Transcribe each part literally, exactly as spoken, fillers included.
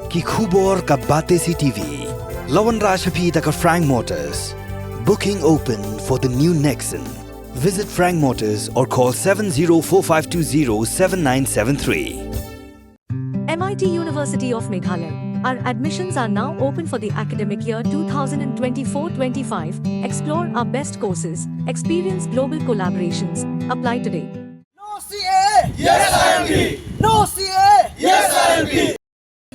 Ki khubor ka Batesi T V. La wanrah sha phi da ka Frank Motors. Booking open for the new Nexon. Visit Frank Motors or call seven zero four five two zero seven nine seven three. M I T University of Meghalaya. Our admissions are now open for the academic year twenty twenty-four twenty-five. Explore our best courses, experience global collaborations. Apply today. No C A A! Yes I L P! No C A A! Yes I L P!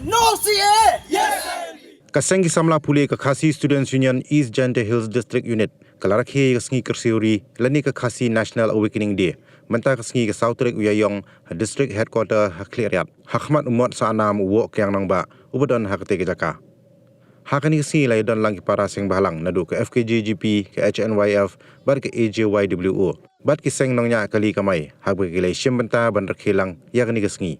No C A A! Yes I L P! Ka seng ki samla pule ka Khasi Students Union East Jaintia Hills District Unit ka la rakhe ïa ka sngi kyrsiew ri lane ka Khasi National Awakening Day mynta ka sngi ka saw tarik u Ïaïong ha District Headquarter ha Khliehriat, ha khmat u Mot Sahnam u Woh Kiang Nangbah uba don ha katei ka jaka. Ha kane ka sngi la ïadon lang ki para seng bhalang naduh ka F K J G P, ka H N Y F bad ka A J Y W O bad ki seng nongñiah kali kamai, haba ki la shim bynta ban rakhe lang ïa kane ka sngi.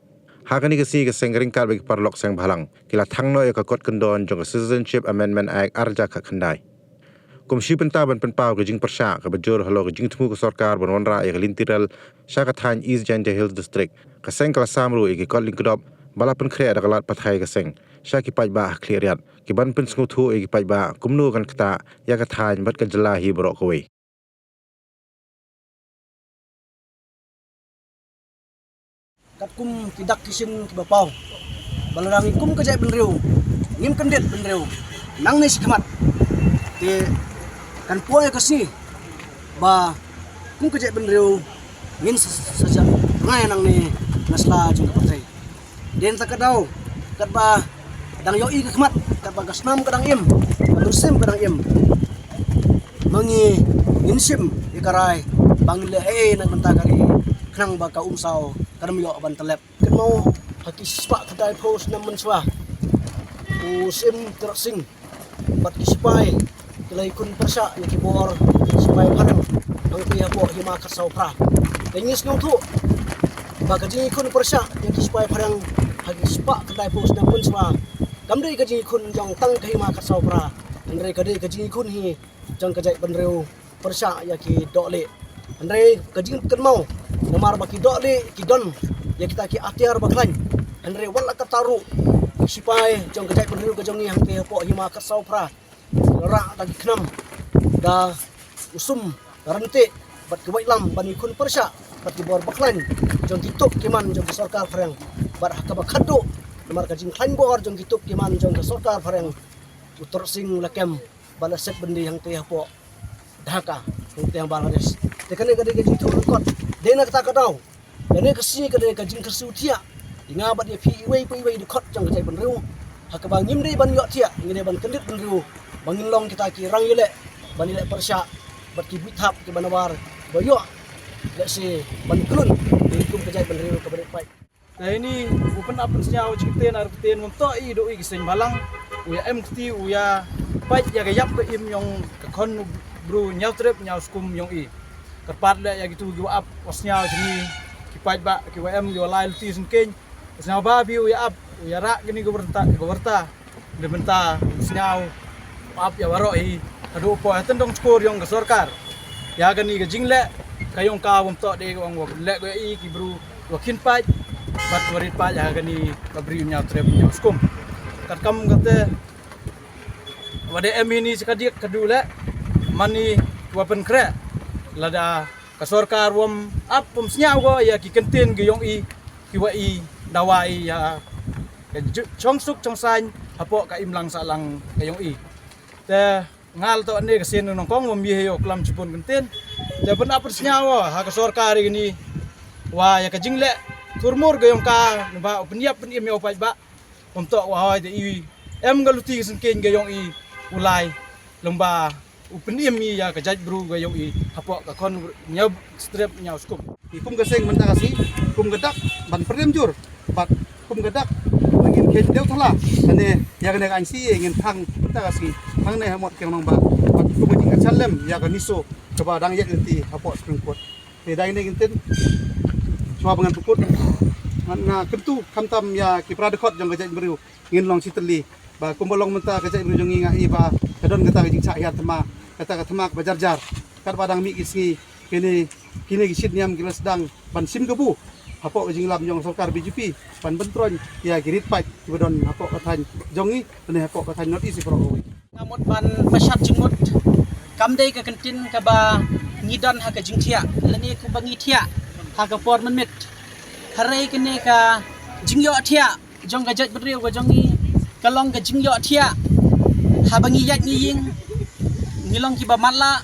Ha kane ka sngi ka seng ryngkat bad ki paralok seng bhalang ki la thang noh ïa ka kot kyndon jong ka Citizenship Amendment Act ar hajar khatkhyndai. Kum shi bynta ban pynpaw ka jingpyrshah kaba jur halor ka jingthmu ka sorkar ban wanrah ïa ka lynti rel sha ka thaiñ East Jaintia Hills District, ka seng ka la sam ruh ïa ki kot lyngkdop ba la pynkhreh da ka lad pathai ka seng sha ki paidbah ha Khliehriat, ki ban pynsngewthuh ïa ki paidbah kumno kan ktah ïa ka thaiñ bad ka jylla hi baroh kawei. Katkum ki dak ki shin kiba paw ba lada ngi kum ka jaitbynriew ngim kyndit bynriew nangne shakhmat, te kan poi ka sngi ba kum ka jaitbynriew ngin sa, sa jah rngai nangne na sla jong ka pyrthei. Dei na kata ka daw, katba dang ïohi ka khmat, katba ka snam ka dang im, ka mynsiem ka dang im, ma ngi ngin shim ïa ka rai ba ngin leh ei ei na ka bynta ka ri, khnang ba ka umsaw kan ym ïoh ban tyllep. Kynmaw ha ki spah khyndai phew snem mynshuwa, u Syiem Tyrot Sing bad ki sipai ki la ïakhun pyrshah ïa ki bor sipai phareng hangtei hapoh Hima Khatsaw Phra. Te ngi sngewthuh ba ka jingïakhun pyrshah ïa ki sipai phareng ha ki spah khyndai phew snem mynshuwa kam dei ka jingïakhun jong tang ka Hima Khatsaw Phra, hynrei ka dei ka jingïakhun hi jong ka jaitbynriew pyrshah ïa ki dohlieh. Hynrei ka jingkynmaw namar ba ki dohlieh ki don ïa kita ki atiar ba khlaiñ. Hynrei wat la katta ruh ki sipai jong ka jaitbynriew ka jong ngi hangtei hapoh Hima Khatsaw Phra rah da ki khnam, da u sum, da ryntih bad ki waitlam ban ïakhun pyrshah bad ki bor ba khlaiñ jong ki tup ki man jong ka sorkar phareng. Bad ha kaba khatduh namar ka jingkhlaiñ bor jong ki tup ki man jong ka sorkar phareng, u Tyrot Sing u la kem ba la set byndi hangtei hapoh Dhaka, hangtei ha Bangladesh. Te kane ka dei ka jingthoh lyngkot. Dei na kata ka daw, kane ka sngi ka dei ka jingkyrsiew thiah ïa nga bad ïa phi iwei pa iwei dkhot jong ka jaitbynriew. Ha kaba ngim dei ban ïohthiah, ngi dei ban kyndit bynriew ba ngin long kita ki rangïaleh ban ïaleh pyrshah bad ki bithap kiba nabar ba ïoh lehse ban khlun ïa kum ka jaitbynriew kaba rit paid. Te ini u pynap pynsñiaw jingktien ar ktien, ngam toh i doh i ki seng bhalang, u ïa em kti u ïa pait ïa ka ïap ka im yong ka khon u bru Ñiawtrep Ñiawskum yong i. Kyrpad leh ïa kitu ki wa ap wa sñiaw jingni, ki paidbah ki wa em ki wa lai luti syngkien. Sñiaw ba bi u ïa ap u ïa rah kini ka wyrta, ka wyrta. Dei mynta sñiaw ap ïa waroh hi haduh poi ha tyndong chkor yong ka sorkar. Ïa kani ka jingleh ka yong ka wym toh dei ka ong wa leh ko ïa i ki bru wa khin paid bad wa rit paid ïa kani ka bri Ñiawtrep Ñiawskum. Katkam kate wa dei em ini chi ka dik ka du leh mani wa pynkhreh lada ka sorkar wym ap wym sñiaw ko ïa ki kyntien ki yong i ki wa i dawa i ïa ka ju-, chong suk chong saiñ hapoh ka imlang sahlang ka yong i. Te ngal toh ne ka sien nongkong wym ye ïa u klam chipon kyntien. Te pynap pynsñiaw ha ka sorkar i kini wa ïa ka jingleh thurmur ka yong ka naba u pynïap pynim ïa u paidbah. Wym toh wa hoi te i em ka luti ka syngkien ka yong i u lai lyngba u pynim i ïa ka jaitbru ka yong i hapoh ka khon Ñiawtrep Ñiawskum. I kum ka seng mynta ka sngi, kum ka dak ban pyrem jur bad kum ka dak ba ngin khein dewthaw la ne ïa kane ka ain C A A ngin thang mynta ka sngi hangne ha Mot Kiang Nangbah bad kum ka jingkyrchan lem ïa ka NESO kaba dang ïaid lynti hapoh Supreme Court. Te dei ne ngin tin shuwa ba ngan pynkut, ngan, nga kyntu khamtam ïa ki para dkhot jong ka jaitbynriew ngin long shitylli ba kumba long mynta ka jaitbynriew jong ngi nga i ba ka don kata ka jingshah hiar thma, kata ka thma kaba jar jar. Katba dang mih ki sngi kine, kine ki shit niam ki la sdang ban shim kabu hapoh ka jinglam jong sorkar B J P ban pyntroiñ ïa ki rit paid kiba don hapoh ka thaiñ jong ngi lane hapoh ka thaiñ North East baroh kawei. Nga mut ban pynshad jingmut kam dei ka kyntien kaba ngi don ha ka jingthiah lane kumba ngi thiah ha ka por mynmiet. Hynrei kane ka jingïohthiah jong ka jaitbynriew ka jong ngi ka long ka jingïohthiah haba ngi ïaid ngi ïeng ngi long kiba matlah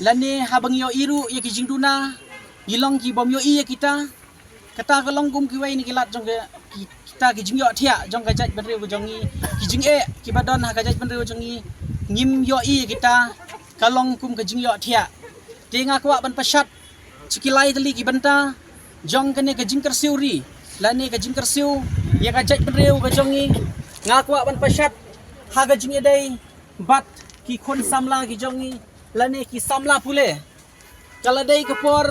lane haba ngi ïohi ruh ïa ki jingduna ngi long kibym ïohi ïa kita. Kata ka long kum kiwei na ki lad jong ka ki, kita ki jingïohthiah jong ka jaitbynriew ka jong ngi, ki jingeh kiba don ha ka jaitbynriew jong ngi ngim ïohi ïa kita. Ka long kum ka jingïohthiah. Te nga kwah ban pynshad sha ki lai tylli ki bynta jong kane ka jingkyrsiew ri lane ka jingkyrsiew ïa ka jaitbynriew ka jong ngi. Nga kwah ban pynshad ha ka jingïadei bad ki khun samla ki jong ngi lane ki samla pule. Ka la dei ka por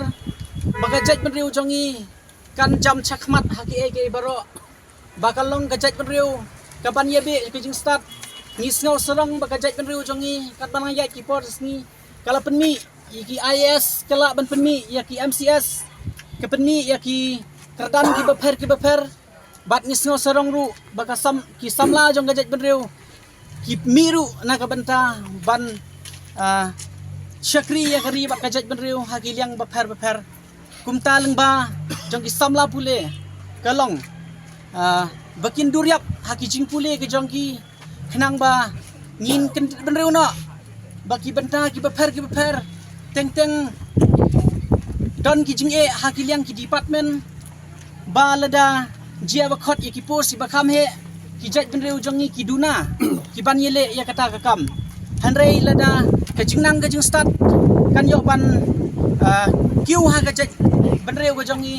ba ka jaitbynriew jong ngi kan jam shakhmat ha kiei kiei baroh. Ba ka long ka jaitbynriew kaban ïabeh ka jingstad. Ngi sngew sarong ba ka jaitbynriew jong ngi katba nang ïaid ki por sngi ka la pynmih ïa ki I A S, ka la ban pynmih ïa ki M C S, ka pynmih ïa ki kyrdan kiba pher kiba pher. Bad ngi sngew sarong ruh ba ka sam, ki samla jong ka jaitbynriew ki mih ruh na ka bynta ban, ah, shakri ïa ka ri bad ka jaitbynriew ha ki liang bapher bapher. Kumta lyngba jong ki samla pule ka long, ah, ba kin duriap ha ki jingpule ka jong ki khnang ba ngin kyntiew bynriew noh ba ki bynta kiba pher kiba pher teng teng don ki jingeh ha ki liang ki department. Ba lada jia ba khot ïa ki post ïa ba kham heh ki jaitbynriew jong ngi ki duna kiban ïaleh ïa kata ka kam. Hynrei lada ka jingnang ka jingstad kan ïoh ban, ah, kiew ha ka jaitbynriew ka jong ngi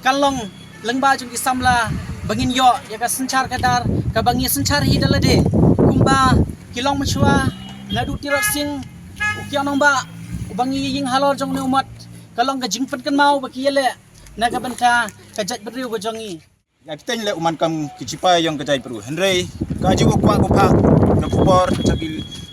kan long lyngba jong ki samla ba ngin ïoh ïa ka synshar ka dar kaba ngi synshar hi da lade. Kumba ki long mynshuwa naduh Tirot Sing u Kiang Nangbah uba ngi ïeng halor jong une u mat ka long ka jingpynkynmaw ba ki ïaleh na ka bynta ka jaitbynriew ka jong ngi. Ïa ki teng leh u man kam ki shipai jong ka jaitbru hynrei ka ju kwah ku phah ka khubor ka jong ki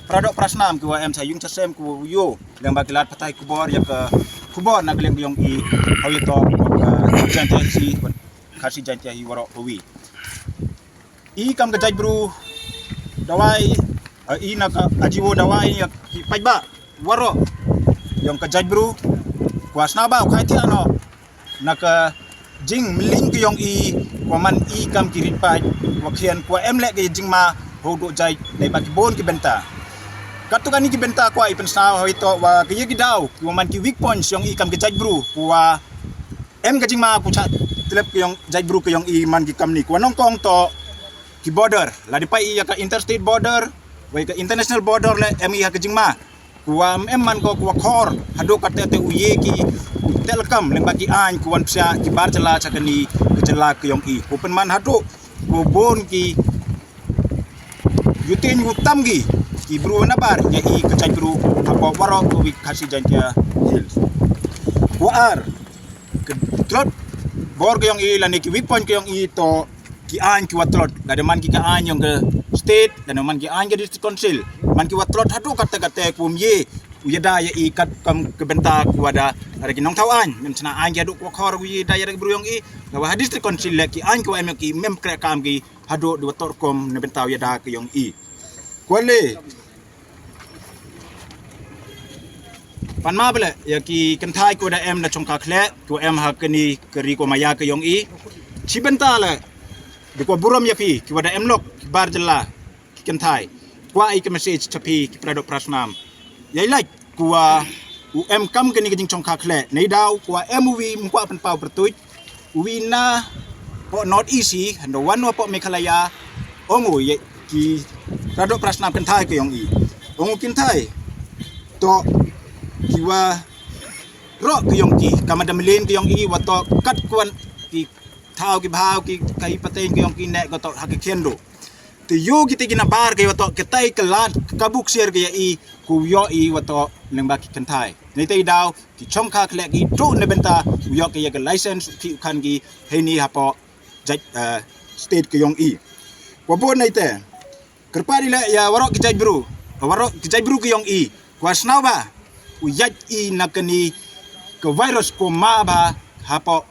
para doh para snam ki wa em sha ïung sha sem ki wa ïoh lyngba ki lad pathai khubor ïa ka khubor na ka liang ka jong i ha ïa to ka Jaintia Hills, Khasi Jaintia Hills waroh kawi. I kam ka jaitbru dawai, eh, i na ka ajiwo dawai ïa ki paidbah waroh jong ka jaitbru. Kwah sngewbha u khaiti ano na ka jingmylliem ka jong i, kwah man i kam ki rit paid, kwah khian kwah em leh ka jingma ho doh jait nei ba ki bun ki bynta. Katto katne ki bynta kwah i pynsngew ha ito wa ka ïa ki daw ki wa man ki weak points jong i kam ka jaitbru, kwah em ka jingma ku cha tlep ka jong jaitbru ka jong i man ki kam ni kwah nongkong to ki border, la di pa i ïa ka interstate border wei ka international border leh em i ha ka jingma. Kwah em man ko kwah khor haduh kate te u ïe ki tel kam lyngba ki aiñ kwah psia ki bar jylla cha kani ka jylla ka jong i. Kwah pynman haduh kwah bun ki ïu tien ïu tam ki ki bru na bar ïa i ka jaitbru hapoh waroh kawi Khasi Jaintia Hills. Kwah ar ka tlot bor ka jong i lane ki weak point ka jong i to ki aiñ ki wa tlot, lada man ki ka aiñ jong ka state, lada man ki aiñ ka district council, man ki wa tlot haduh kate kate kwah ym ïe u ïada ïa i kat kam ka bynta kwah da, lada ki nongthaw aiñ ngam chna aiñ ki haduh kwah khor u ïada ïa ka bru jong i. Lada wa ha district council leh ki aiñ kwah em ki mem kre kam ki haduh di wa tor kom na bynta u ïada ka jong i. Kwah leh pan ma bele ïa ki kynthai kwah da em na chongkha khleh kwah em ha kani ka ri kwah maya ka jong i. Chi bynta leh di kwah burom ïa phi ki wa da em lok ki bar jylla ki kynthai. Kwah i ka message cha phi ki para doh para snam. Ïa i lait kwah u em kam kani ka jingchongkha khleh nei daw kwah em u wi mkwah pynpaw pyrtuit u wi na poh North East hi hando wan wa poh Meghalaya. Ong u ïa ki para doh para snam kynthai ka jong i. Ong u kynthai to ki wa roh ka jong ki kama da mlien ka jong i wa to kat kwah ki thaw ki bhaw ki kai pateng ka jong ki ne ka to ha ki khien do. Te ïoh ki te ki na bar ka wa to ka tai ka lad ka buk siar ka ïa i ku ïoh i wa to lyngba ki kynthai. Nei te i daw ki chongkha khleh ki tu na bynta u ïoh ka ïa ka license u ki u khan ki hei ni hapoh jait, eh, state ka jong i. Wa bun nei te kyrpad i leh ïa waroh ki jaitbru, waroh ki jaitbru ka jong i kwah sngewbha u ïaid i na kani ka virus ko ma ba hapoh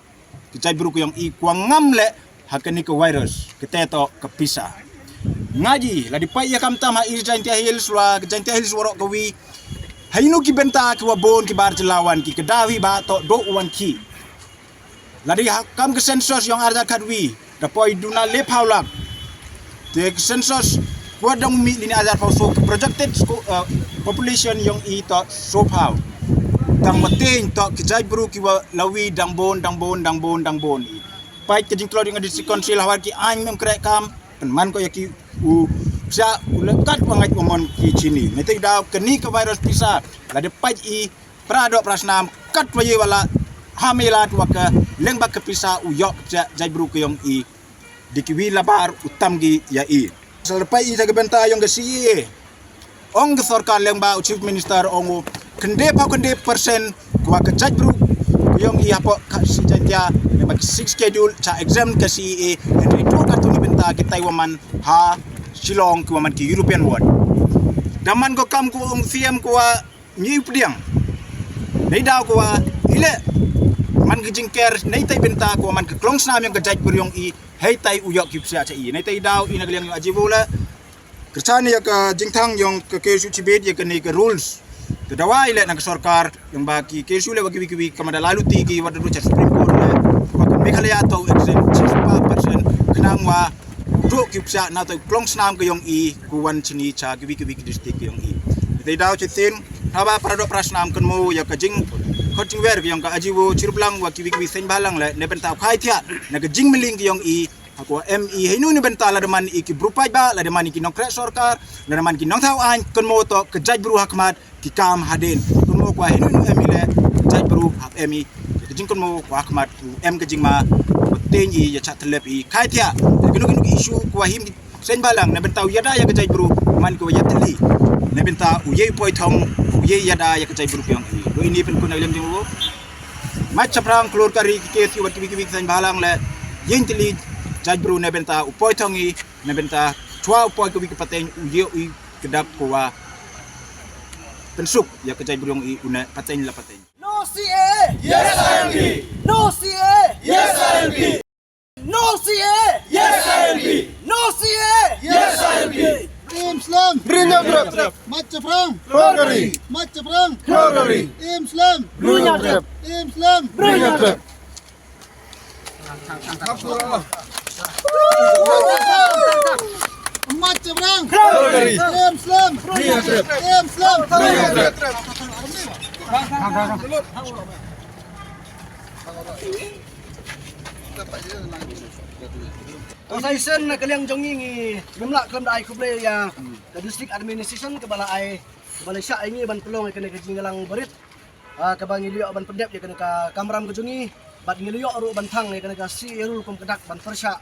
Jaitbru ka yong i kwah ngam leh ha kani ka virus, kata toh ka pisa. Nga ji, la dei peit ïa khamtam ha East Jaintia Hills, wa ka Jaintia Hills waroh kawi. Haino ki bynta ki wa bun ki bar jylla wan ki, ka daw hi ba toh duh wan ki. La dei ha kam ka census yong arhajar khatwi, da poi duna lephaw lak. Te ka census kwah dang mih lini arhajar phaw, so ka projected sku-, eh, population yong i toh sophaw. Dang mateng toh ki Jaitbru ki wa lawi dang bun, dang bun, dang bun, dang bun. Peit ka jingtlot yong ka District Council hawar ki aiñ mem kreh kam, pynman ko ïa ki u pisa u leh kat wa ngait wa mon ki chini. Nete daw kani ka virus pisa, la dei peit i para doh para snam kat wa ye wala ha mela tu wa ka leng bak ka pisa u ïoh ka pisa Jaitbru ka yong i. Dei ki wi labar u tam ki ïa i. Sal peit i ta ka bynta yong ka C A A. Ong ka sorkar leng ba u Chief Minister ong u khyndai phaw khyndai percent kwah ka Jaitbru ka yong i hapoh ka East Jaintia, leng ba ki Sixth Schedule cha exempt ka C A A. Hynrei tu ka tu ni bynta ki tai wa man ha Shillong ki wa man ki European ward. Da man ko kam ko ong C M ko wa ngi u pdiang. Nei daw ko wa i leh man ka jingker, nei tai bynta ko wa man ka klong snam yong ka Jaitbru yong i, hei tai u ïoh ki pisa cha i. Nei tai daw i na ka liang yong ajibu leh. Kyrchan ïa ka jingthang yong ka K S U chibit ïa kani ka rules. Ka dawa i leh na ka sorkar yong ba ki K S U leh wa kiwi kiwi ka mada lalu ti ki wa da du cha Supreme Court leh. Wa ka Meghalaya toh exempt chi spah percent khnang wa duh ki pisa na toh klong snam ka yong i ku wan chini cha kiwi kiwi ki district ka yong i. Te daw chitin, haba para doh para snam kan mo ïa ka jing khot jingwer ka yong ka ajibu chiruplang wa kiwi kiwi seng balang leh, ne bynta khai thiah na ka jingmyling ka yong i. Ha ko em i haino ni bynta, la da man i ki bru paidbah, la da man i ki nongkreh sorkar, la da man ki nongthaw aiñ, kan mo toh ka Jaitbru ha khmat ki kam hadien. Kan mo kwah haino ni em i leh Jaitbru ha em i. Ka jing kan mo kwah khmat em ka jingma, ko teng i ïa cha telep i khai thiah. Kino kino ki issue kwah him seng balang, ne bynta u ïada ïa ka Jaitbru, man ko ïa teli. Ne bynta u ye poi thong, u ye ïada ïa ka Jaitbru ka yong i. Lo ini pynkut na ka liang jong u. Mach chaphrang klur kari ki kes ki wat kiwi kiwi ki seng balang leh, ïeng teli Jaitbru ne bynta u poi thong i, ne bynta chwa u poi kawi ka pateng u ye u i ka dap ko wa pynsuk ïa ka Jaitbru yong i u ne pateng la pateng. No C A A! Yes I L P! No C A A! Yes I L P! No C A A! Yes I L P! No C A A! Yes I L P! Im slem! Bri Nyatrep! Mach chaphrang! Rorgari! Mach chaphrang! Rorgari! Im slem! Bri Nyatrep! Im slem! Bri Nyatrep! Mach chaphrang! Rorgari! Im slem! Bri Nyatrep! Im slem! Bri Nyatrep! Organization na ka liang jong ngi, ngi ngim lah khlem da ai khublei ïa ka district administration kaba la ai, kaba la shah ïa ngi ban pynlong ïa kane ka jingïalang barit. Ah, kaba ngi la ïoh ban pyndep ïa kane ka kamram ka jong ngi, bad ngi la ïoh ruh ban thang ïa kane ka C A A rule kum ka dak ban pyrshah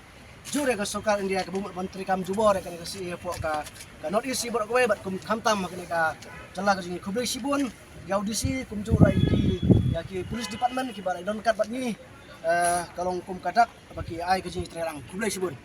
jur ïa ka sorkar India kaba mut ban treikam jubor ïa kane ka C A A hapoh ka, ka North East baroh kawei bad kum khamtam ha kane ka jylla ka jong ngi. Khublei shibun ïa u D C kumjuh ruh ïa ki, ïa ki police department kiba la don ryngkat bad ngi. Eh, ka long kum ka dak ba ki ai ka jingtreilang. Khublei shibun.